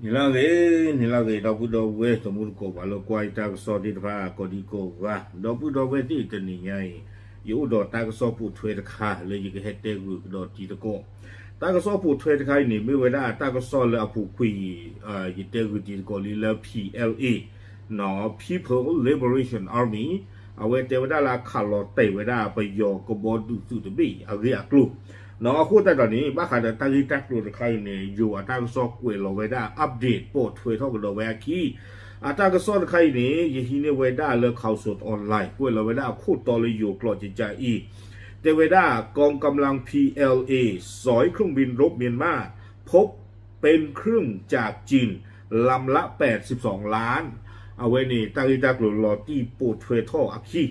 နံၤလၢအဂ့ၤ, နံၤလၢအဂ့ၤ ဒီပုၢ်ဒီဝဲၢ်တံၤသကိး ပှၤလၢကွၢ်ယတၢ်ကစီၣ်သ့ၣ်တဖၣ် ကိးဒံကိးဂၤ, ဒီပုၢ်ဒီဝဲၢ်သ့ၣ်တနံၤညါအံၤ, ယအိၣ်ဒီးတၢ်ကစီၣ်ပိာ်ထွဲတခါလၢယကဟဲတဲဂုာ်ကဒီးတံၤသကိး, တၢ်ကစီၣ်ပိာ်ထွဲတခါအံၤန့ၣ် မ့ၢ်ဝဲဒၣ်တၢ်ကစီၣ်လၢအပူၤကွံာ်အံၤ, ယတဲဂုာ်တံၤသကိးလံလၢ PLA, People Liberation Army, အဝဲတဲဝဲဒၣ်လၢအခးလီၤတဲာ်ဝဲဒၣ်ပယီၤကဘီဒုးသုးတဘ့ၣ်အဂ့ၢ်အကျိၤ, အဃိသတးဒီးန့ၣ် ဘၣ်ဃးဒီးတၢ်ဂ့ၢ်တၢ်ကျိၤတခါအံၤန့ၣ် ယိၤအတၢ်ကစီၣ်ကွဲးလီၤဝဲဒၣ် update ပိာ်ထွဲထီၣ်ကဒီးဝဲအခံ, အတၢ်ကစီၣ်တခါအံၤန့ၣ် ယဟံးန့ၢ်ဝဲဒၣ်လၢ Khaosod Online ကွဲးလီၤဝဲဒၣ်အခိၣ်တီလၢယိၤကျိာ်ကကးအံၤ, တဲဝဲဒၣ် กองกำลัง PLA สอยเครื่องบินรบเมียนมา พบเป็นเครื่องจากจีน ลำละแปดสิบสองล้าน အဝဲန့ၣ်တၢ်ဂ့ၢ်တၢ်ကျိၤလီၤတံၢ်ပိာ်ထွဲထီၣ်အခံ,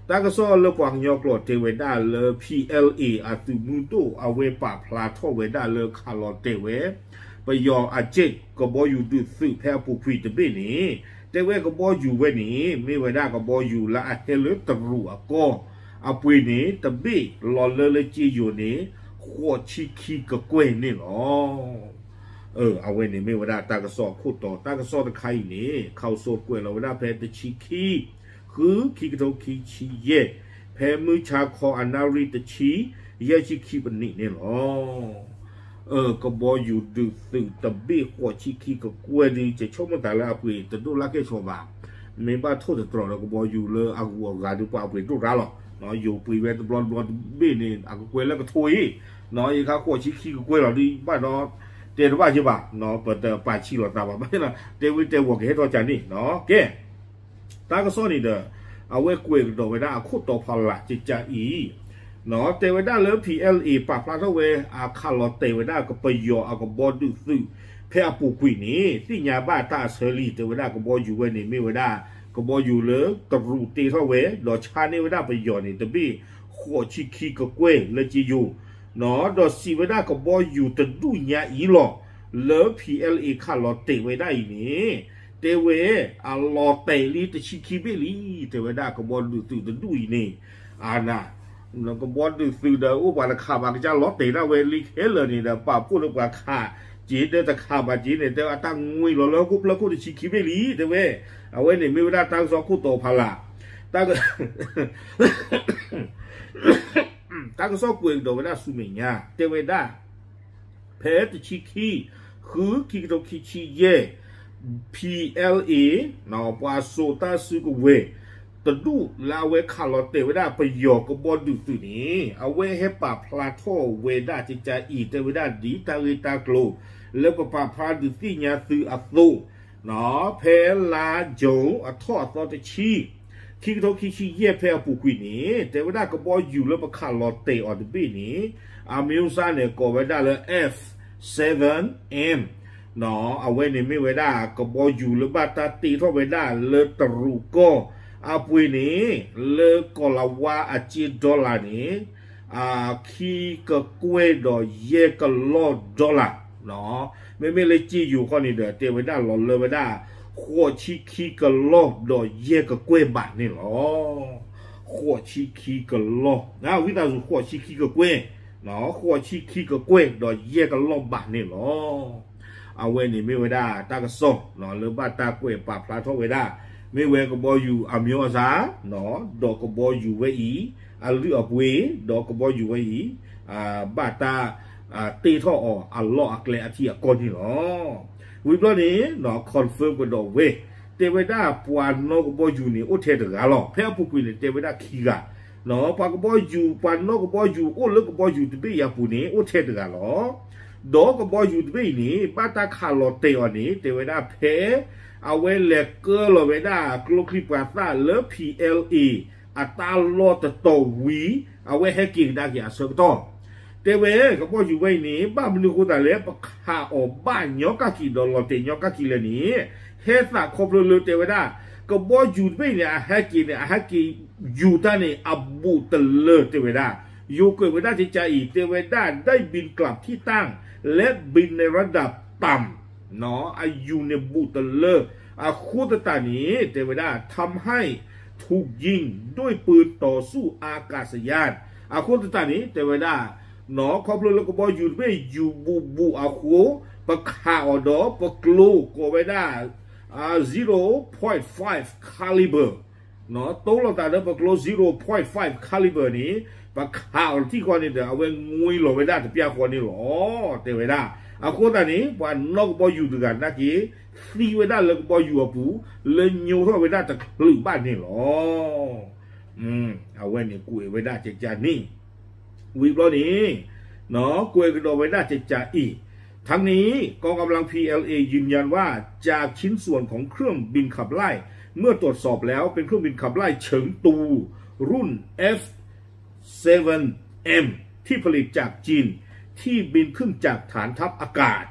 တၢ်ကစီၣ်လၢပှၤကညီကျိာ်တဲဝဲဒၣ်လၢ PLA အသုးမုၢ်ဒိၣ်အဝဲပာ်ဖျါထီၣ်ဝဲဒၣ်လၢခးလီၤတဲာ်ဝဲ ပယီၤအ jet ကဘီယူၤဒုးသုးဖဲအပူၤကွံာ်တဘ့ၣ်န့ၣ်, တဲဝဲကဘီယူၤဝဲန့ၣ် မ့ၢ်ဝဲဒၣ်ကဘီယူၤလၢအဟဲလၢတရူးအကီၢ်, အပှ့ၤန့ၣ် တဘ့ၣ်လီၤလၢလၢကၠ့ယိၤန့ၣ် ဃိးဆံခံကကွဲၢ်န့ၣ်လီၤ. အဝဲန့ၣ်မ့ၢ်ဝဲဒၣ်တၢ်ကစီၣ်အခိၣ်တီ, တၢ်ကစီၣ်တခါအံၤန့ၣ် Khaosod ကွဲးလီၤဝဲဒၣ်ဖဲတဆံခံ, ဃု ခံကထိခံဆံယဲၢ်, ဖဲမုၢ်ဆါခီအနၣ်ရံၣ်တဆံ, ယဲၢ်ဆံခံပနံးန့ၣ်လီၤ. ကဘီယူၤဒုးသုးတဘ့ၣ်ဃိးဆံခံကကွဲၢ်ဒုး ယဆိကမိၣ်သးလၢအပှ့ၤတဒိၣ်လၢကဲၣ်ဆိးဘၣ်, မ့ၢ်ဘၣ်ထိၣ်သတြီၤဒီးကဘီယူၤလၢအဂုၤအဂၤဒုးပှၤအပှ့ၤဒိၣ်ရၣ်လီၤ. ယိၤပှ့ၤဝဲတဘျီတဘျီတဘ့ၣ်န့ၣ် အကကွဲၢ်လၢကထိအံၤ, ယခါဃိးဆံခံကကွဲၢ်လီၤဒုးဘၣ်ဒီး, တဲတဘၣ်က့ၤဘၣ်, ပတပာ်ဆံးလိာ်သးဘၣ်, တဲဝံတဲဝီၤကဟဲထီၣ်ကန့ၣ်, ကဲ တၢ်ကစီၣ်န့ၣ်ဒီး အဝဲကွဲးကဒီးဝဲဒၣ်အခိၣ်တီဖီလာ်ကကးအံၤ, တဲဝဲဒၣ်လၢ PLA ပာ်ဖျါထီၣ်ဝဲအခးလီၤတဲာ်ဝဲဒၣ်ကပယီၤအကဘီဒုးသုး ဖဲအပူၤကွံာ်န့ၣ် သ့ၣ်ညါဘၣ်တၢ်အဆၢလံ, တဲဝဲဒၣ်ကဘီယူၤဝဲန့ၣ် မ့ၢ်ဝဲဒၣ်ကဘီယူၤလၢတရူးတ့ထီၣ်ဝဲ ဒီးဆါန့ၢ်ဝဲဒၣ်ပယီၤန့ၣ် တဘ့ၣ်ဃိးဆံခံကကွဲၢ်လၢကၠ့ယိၤ, ဒီးစံးဝဲဒၣ်ကဘီယူၤတဒူၣ်ညါအံၤလီၤ, လၢ PLA ခးလီၤတဲာ်ဝဲဒၣ်အံၤန့ၣ်, တဲဝဲအလီၤတဲာ်လံတဆံခံဘ့ၣ်လံ, တဲဝဲဒၣ်ကဘီဒုးသုးတဒူၣ်အံၤန့ၣ်, အန ကဘီဒုးသုးဒီးအိၣ်ပှၤတခးဘၣ်ကစၢ်လီၤတဲာ်ဒၣ်ဝဲလံခဲလၢာ်န့ၣ်ဒီး ပာ်ဖှိၣ်လၢပှၤခးက့ၤဒီးတခးဘၣ်က့ၤန့ၣ် တဲအတၢ်ငွံလီၤလၢဟီၣ်ခိၣ်ဖျၢၣ်ခိၣ်တဆံခံဘ့ၣ်လံ တဲဝဲ, အဝဲန့ၣ်မ့ၢ်ဝဲဒၣ်တၢ်ကစီၣ်ခိၣ်တီဖီလာ်, တၢ် တၢ်ကစီၣ်ကွဲးကဒီးဝဲဒၣ်ဆူမဲာ်ညါ တဲဝဲဒၣ် ဖဲတဆံခံ, ဃု ခံကထိခံဆံယဲၢ်, PLA ပှၤစိာ်တၢ်စုကဝဲၤ တဒူၣ်လၢအဝဲခးလီၤတဲာ်ဝဲဒၣ်ပယီၤကဘီဒုးသုးန့ၣ် အဝဲဟဲပာ်ဖျါထီၣ်ဝဲဒၣ်ကကးအံၤ တဲဝဲဒၣ်ဒ်တၢ်ဂ့ၢ်တၢ်ကျိၤ လၢပပာ်ဖျါဒုးသ့ၣ်ညါသုအသိး, ဖဲလါယူၤအထီၣ်အသီတဆံ, ခံကထိခံဆံယဲၢ်ဖဲအပူၤကွံာ်န့ၣ် တဲဝဲဒၣ်ကဘီယူၤလၢပခးလီၤတဲာ်အီၤတဘ့ၣ်န့ၣ် အမံၤစၢ်န့ၣ်ကိးဝဲဒၣ်လၢ F seven M, အဝဲန့ၣ်မ့ၢ်ဝဲဒၣ်ကဘီယူၤလၢဘၣ်တၢ်တ့ထီၣ်ဝဲဒၣ်လၢတရူးကီၢ်, အပှ့ၤန့ၣ် လၢကီၢ်လၤဝါအကၠ့ဒီလၣ်န့ၣ် ခံကကွဲၢ်ဒီးယဲၢ်ကလီၢ်ဒီလၣ်, မ့မ့ၢ်လၢကၠ့ယိၤခီန့ၣ်ဒီး တဲဝဲဒၣ်လီၤလၢဝဲဒၣ် ဃိးဆံခံကလီၢ်ဒီးယဲၢ်ကကွဲၢ်ဘးန့ၣ်လီၤ. ဃိးဆံခံကလီၢ်, ဝံသးစူၤ ဃိးဆံခံကကွဲၢ်, ဃိးဆံခံကကွဲၢ်ဒီးယဲၢ်ကလီၢ်ဘးန့ၣ်လီၤ. အဝဲန့ၣ်မ့ၢ်ဝဲဒၣ်တၢ်ကစီၣ် လၢဘၣ်တၢ်ကွဲးပာ်ဖျါထီၣ်ဝဲဒၣ်, မ့ၢ်ဝဲကဘီယူၤအမံၤအစၢ်, ဒီးကဘီယူၤဝဲအံၤ အလုၢ်အပှ့ၤ, ဒီးကဘီယူၤဝဲအံၤ ဘၣ်တၢ်တ့ထီၣ်အီၤအလီၢ်အကျဲအထံအကီၢ်န့ၣ်လီၤ. ဝံၤဘျီန့ၣ် confirm ကဒီးဝဲ, တဲဝဲဒၣ်ပှၤနီၣ်ကဘီယူၤန့ၣ် အိၣ်ထဲတဂၤလီၤ. ဖဲအပူၤကွံာ်န့ၣ် တဲဝဲဒၣ်ခံဂၤ, ပှၤကဘီယူၤ ပှၤနီၣ်ကဘီယူၤအိၣ်လၢကဘီယူၤတဘ့ၣ်အံၤအပူၤန့ၣ် အိၣ်ထဲတဂၤလီၤ. ဒီးကဘီယူၤတဘ့ၣ်အံၤန့ၣ် ဘၣ်တၢ်ခးလီၤတဲာ်အီၤန့ၣ် တဲဝဲဒၣ်ဖဲ အဝဲလဲၤကၢလီၤဝဲဒၣ်ကျိချံမျိာ်သၣ်လၢ PLA အတၢ်လီၢ်တတီၤဝံၤ အဝဲဟဲက့ၤကဒါက့ၤအဆၢကတီၢ်, တဲဝဲ ကဘီယူၤဝဲအံၤန့ၣ် ဘၣ်မနုၤအဃိသတးလဲၣ် ပခးအီၤဘၣ်ညီကၣ်က့ၤဒီးလီၤတဲာ်ညီကၣ်က့ၤလဲၣ်န့ၣ်, ဟဲသးခီဖျိလၢတဲဝဲဒၣ် ကဘီယူၤတဘ့ၣ်အံၤန့ၣ် အဟဲက့ၤန့ၣ် အဟဲက့ၤယူၤတၢ်န့ၣ် အဘူးတလၢတဲဝဲဒၣ်, ယိၤကွဲးဝဲဒၣ်ကကးအံၤ တဲဝဲဒၣ် ได้บินกลับที่ตั้ง และบินในระดับต่ำ အယူၤန့ၣ်ဘူးတလၢ, အဃိသတးန့ၣ် တဲဝဲဒၣ် ทำให้ถูกยิงด้วยปืนต่อสู้อากาศยาน အဃိသတးန့ၣ် တဲဝဲဒၣ် ခီဖျိလၢကဘီယူၤတဘ့ၣ်ယူၤဘူးဘူးအဃိ ပခးအီၤဒီးပကျိကိးဝဲဒၣ် zero point five caliber, တိလိာ်သးလၢပကျိ zero point five caliber န့ၣ် ပခးအီၤတထံၣ်ဃီန့ၣ်ဒီး အဝဲငွ့လီၤဝဲဒၣ်တပျၢ်ဃီန့ၣ်လီၤ တဲဝဲဒၣ်. အဃိသတးန့ၣ် ပှၤနီၣ်ကဘီယူၤတဂၤနာ်က့ သံဝဲဒၣ်လၢကဘီယူၤအပူၤ လၢညိထီၣ်ဝဲဒၣ်တချုးဘၣ်န့ၣ်လီၤ. အဝဲန့ၣ်ကွဲးဝဲဒၣ်ကကန့ၣ် ဝံၤဘျီန့ၣ် ကွဲးကဒီးဝဲဒၣ်ကကအံၤ ทั้งนี้กองกำลัง พีแอลเอ ยืนยันว่าจากชิ้นส่วนของเครื่องบินขับไล่ เมื่อตรวจสอบแล้วเป็นเครื่องบินขับไล่เฉิงตู รุ่น เอฟ เซเว่น เอ็ม ที่ผลิตจากจีน ที่บินขึ้นจากฐานทัพอากาศ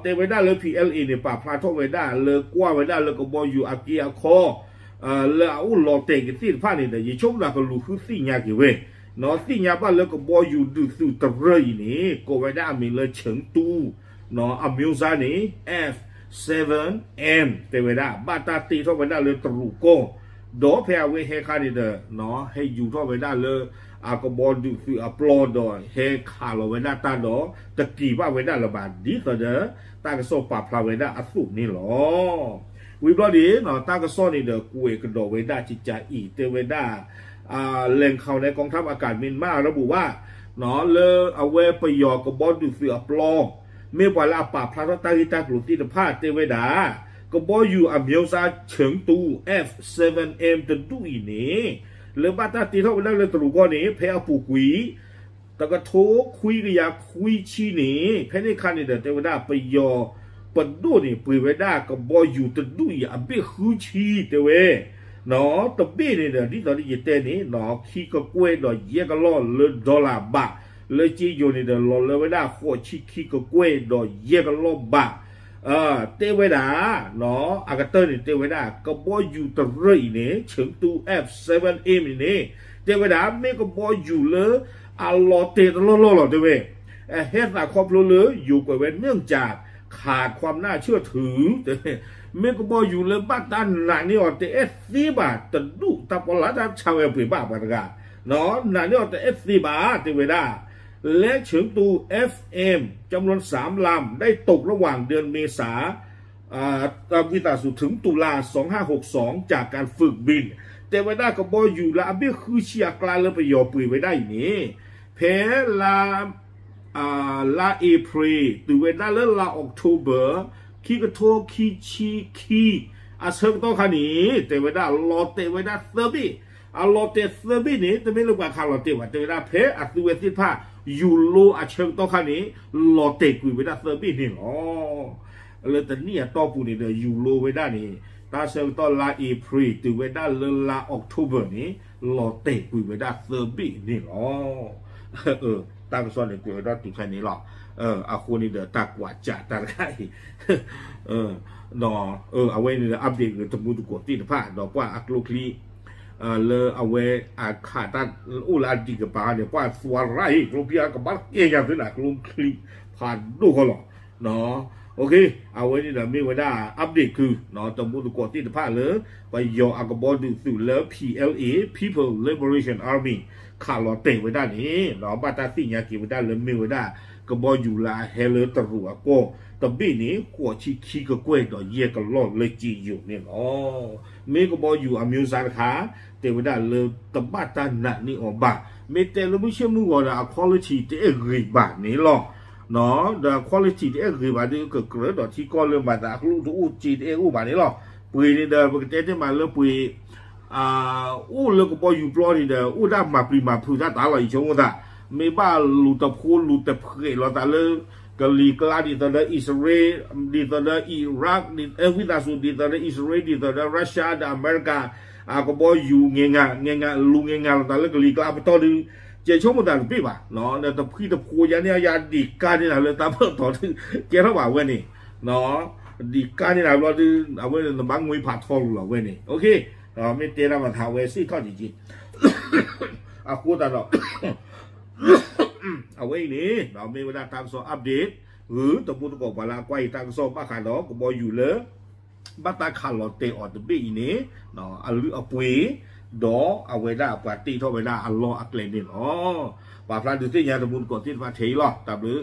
တဲဝဲဒၣ်လၢ พีแอลเอ န့ၣ် ပာ်ဖျါထီၣ်ဝဲဒၣ်လၢကွၢ်ဝဲဒၣ်လၢကဘီယူၤ အက့အခီ လၢအအိၣ်လီၤတဲာ်က့ၤသ့ၣ်တဖၣ်န့ၣ်ဒီး ယဆိကမိၣ်ကလူၤဃုသ့ၣ်ညါက့ၤဝဲ သ့ၣ်ညါဘၣ်လၢကဘီယူၤဒုးသုးတရၢအံၤန့ၣ် ကိးဝဲဒၣ်အမံၤလၢ เฉิงตู အမျိုးအစားန့ၣ် เอฟ เซเว่น เอ็ม တဲဝဲဒၣ် ဘၣ်တၢ်တ့ထီၣ်ဝဲဒၣ်လၢတရူးကီၢ် ဒီးဖဲအဝဲဟဲခါန့ၣ်ဒီး ဟဲယူၤထီၣ်ဝဲဒၣ်လၢ အကဘီဒုးသုးအပျီဒီး ဟဲခးလီၤဝဲဒၣ်တၢ်ဒီး တက့ၤဘၣ်ဝဲဒၣ်လၢၤဘၣ် ဒ်သိးဒီး တၢ်ကစီၣ်ပာ်ဖျါဝဲဒၣ်အသိးန့ၣ်လီၤ. ဝံၤဘျီန့ၣ် တၢ်ကစီၣ်န့ၣ်ဒီး ကွဲးကဒီးဝဲဒၣ်ကကအံၤ တဲဝဲဒၣ် แหล่งข่าวในกองทัพอากาศเมียนมาระบุว่า လၢအဝဲပယီၤကဘီဒုးသုးအပျီ မ့ၢ်ပှၤလၢအပာ်ဖျါထီၣ်တၢ်ဂ့ၢ်တၢ်ကျိၤသ့ၣ်တဖၣ်တဲဝဲဒၣ် ကဘီယူၤအမျိုးအစား เฉิงตู เอฟ เซเว่น เอ็ม တဒူၣ်အံၤန့ၣ် လၢဘၣ်တၢ်တ့ထီၣ်ဝဲဒၣ်လၢတရူးကီၢ်န့ၣ် ဖဲအပူၤကွံာ် တကထိခွံကယၤခွံဆံန့ၣ် ဖဲန့ၣ်အခါန့ၣ်ဒီး တဲဝဲဒၣ်ပယီၤပဒိၣ်န့ၣ် ပှ့ၤဝဲဒၣ်ကဘီယူၤတဒူၣ်အံၤအဘ့ၣ်ဃုဆံတဲဝဲ တဘ့ၣ်န့ၣ်ဒီး ဒ်သိးဒ်ယတဲန့ၣ် ခံကကွဲၢ်ဒီးယဲၢ်ကလီၢ်လၢ dollar ဘၣ် လၢက့ယိၤန့ၣ်ဒီး လီၤလၢဝဲဒၣ်ဃိးဆံခံကကွဲၢ်ဒီးယဲၢ်ကလီၢ်ဘၣ် တဲဝဲဒၣ် အကတၢၢ်န့ၣ်တဲဝဲဒၣ် ကဘီယူၤတရၢအံၤန့ၣ် เฉิงตู เอฟ เซเว่น เอ็ม အံၤန့ၣ် တဲဝဲဒၣ် မ့ၢ်ကဘီယူၤလၢ အလီၤတဲာ်တလီၢ်လီၢ်လီၤတဲဝဲ ဟဲသးခီဖျိလၢ ယိၤကွဲးဝဲ เนื่องจากขาดความน่าเชื่อถือ တဲဝဲ မ့ၢ်ကဘီယူၤလၢဘၣ်တၢ်နာ်န့ၢ်အီၤတအဲၣ်သ့ဘၣ် တဒူၣ်တၢ်ပီးလၢတၢ်ဆါဝဲပှ့ၤဘၣ်ပှၤတဂၤ နာ်န့ၢ်အီၤတအဲၣ်သ့ဘၣ် တဲဝဲဒၣ် และเฉิงตู เอฟ เอ็ม จำนวนสามลำ ได้ตกระหว่างเดือนเมษา ဝံသးစူၤ ถึงตุลา สองห้าหกสอง จากการฝึกบิน တဲဝဲဒၣ်ကဘီယူၤလၢအဘ့ၣ်ဃုဆံအကျါလၢပယီၤပှ့ၤဝဲဒၣ်အံၤန့ၣ် ဖဲလါ လါအ့ဖြ့ၣ် တုၤဝဲဒၣ်လၢလါအီးကထိဘၢၣ် ခံကထိခံဆံခံ အဆၢကတီၢ်ခါန့ၣ် တဲဝဲဒၣ်လီၤတဲာ်ဝဲဒၣ်သၢဘ့ၣ် အလီၤတဲာ်သၢဘ့ၣ်န့ၣ် တမ့ၢ်လၢပှၤခးလီၤတဲာ်ဘၣ် တဲဝဲဒၣ်ဖဲအသုဝဲသ့ၣ်တဖၣ် ယူၤလိအဆၢကတီၢ်ခါန့ၣ် လီၤတဲာ်ကွံာ်ဝဲဒၣ်သၢဘ့ၣ်န့ၣ်လီၤ. လၢတနံၣ်အတီၢ်ပူၤန့ၣ်ဒီး ယူၤလိဝဲဒၣ်န့ၣ် တၢ်ဆၢကတီၢ်လါအ့ဖြ့ၣ် တုၤဝဲဒၣ်လၢလါအီးကထိဘၢၣ်န့ၣ် လီၤတဲာ်ကွံာ်ဝဲဒၣ်သၢဘ့ၣ်န့ၣ်လီၤ. တၢ်ကစီၣ်န့ၣ်ကွဲးဝဲဒၣ်တုၤဖဲန့ၣ်လီၤ. အဃိန့ၣ်ဒီးတၢ်ကွၢ်စးတၢ်တခါအံၤ ဒီးအဝဲန့ၣ်ဒီး update ဂ့ၤတမူသကိးသ့ၣ်တဖၣ် ဒီးပှၤအကျိချံ လၢအဝဲအခးတၢ်အိၣ်လၢအဒံးကပၤန့ၣ် ပှၤသွါရၣ်အံၤ ကျိချံကဘၣ်ကဲညါသုန့ၣ် ကျိချံဖးဒိၣ်ဃီလီၤ. အဝဲန့ၣ်ဒီးမ့ၢ်ဝဲဒၣ် update ကု တမူသကိးသ့ၣ်တဖၣ်လၢ ပယီၤအကဘီဒုးသုးလၢ PLA People Liberation Army ခးလီၤတဲာ်ဝဲဒၣ်န့ၣ် ဘၣ်တၢ်သ့ၣ်ညါက့ၤဝဲဒၣ်လၢမ့ၢ်ဝဲဒၣ် ကဘီယူၤလၢအဟဲလၢတရူးအကီၢ် တဘ့ၣ်န့ၣ် ဃိးဆံခံကကွဲၢ်ဒီးယဲၢ်ကလီၢ်လၢက့ယိၤန့ၣ်လီၤ. မ့ၢ်ကဘီယူၤအမျိုးအစားတခါ တဲဝဲဒၣ်လၢတဘၣ်တၢ်နာ်န့ၢ်အီၤဘၣ်. မ့ၢ်တဲလၢမုၢ်ဆ့ၣ်မုၢ်ဂီၤဒီး အ quality တအဲၣ်ဂ့ၤဘၣ်န့ၣ်လီၤ. ဒီး quality တအဲၣ်ဂ့ၤဘၣ်ဒီး ကကြၢးဒီးထံကီၢ်လၢမၤသးအကလူးတအိၣ်စ့တအဲၣ်အိၣ်ဘၣ်န့ၣ်လီၤ. ပှ့ၤန့ၣ်ဒီး ပကတဲတ့ၢ်မးလၢပှ့ၤ အိၣ်လၢကဘီယူၤပျီန့ၣ်ဒီး အိၣ်ဒၣ်မၤပျံၤမၤဖုးတၢ်တၢ်လီၤ ယဆိကမိၣ်သး မ့ၢ်ဘၣ်လူၤတဖိလူၤတဖှဲးလိာ်သးလၢ ကလံၤကျါဒ်သိးဒီးအံၣ်စရ့လး ဒ်သိးဒီးအံရၣ် ဝံသးစူၤဒ်သိးဒီးအံၣ်စရ့လး ဒ်သိးဒီး Russia ဒီးအမဲရကၤ အကဘီယူၤ ငဲၤငါ ငဲၤငါ လူၤငဲၤငါလိာ်သးလၢကလံၤကျါပတီၢ်ဒုး ယဆိကမိၣ်သးတဘ့ၣ်ဘၣ် ဒီးတဖှံတဖိယါန့ၢ်ယါဒံးကါန့ၢ်နၤလၢတၢ်ပၢၢ်တီၤဒုး ကဲထီၣ်ဘၣ်ဝဲန့ၣ် ဒံးကါန့ၢ်နၤဘျီဒုး အဝဲန့ၣ်နဘၣ်ငွေဖးထီလူၤလီၤဝဲန့ၣ် မ့ၢ်တဲဒၣ်မၤသးဝဲစ့ၢ်ထီၣ်ဒံးက့ အဃိသတးဒီး အဝဲအံၤန့ၣ် မ့ၢ်ဝဲဒၣ်တၢ်ကစီၣ် update ဂုၤတမူသကိးပှၤလၢအကွၢ်အံၤတၢ်ကစီၣ်ဘၣ်ဃးဒီးကဘီယူၤလၢ ဘၣ်တၢ်ခးလီၤတဲာ်အီၤတဘ့ၣ်အံၤန့ၣ် အလုၢ်အပှ့ၤ ဒီးအဝဲဒၣ်ပှၤတ့ထီၣ်ဝဲဒၣ်အလီၢ်အကျဲန့ၣ်လီၤ. ပာ်ဖျါဒုးသ့ၣ်ညါတမူသကိးသ့ၣ်တဖၣ်ထဲအံၤလီၤ. တၢ်ဘျုး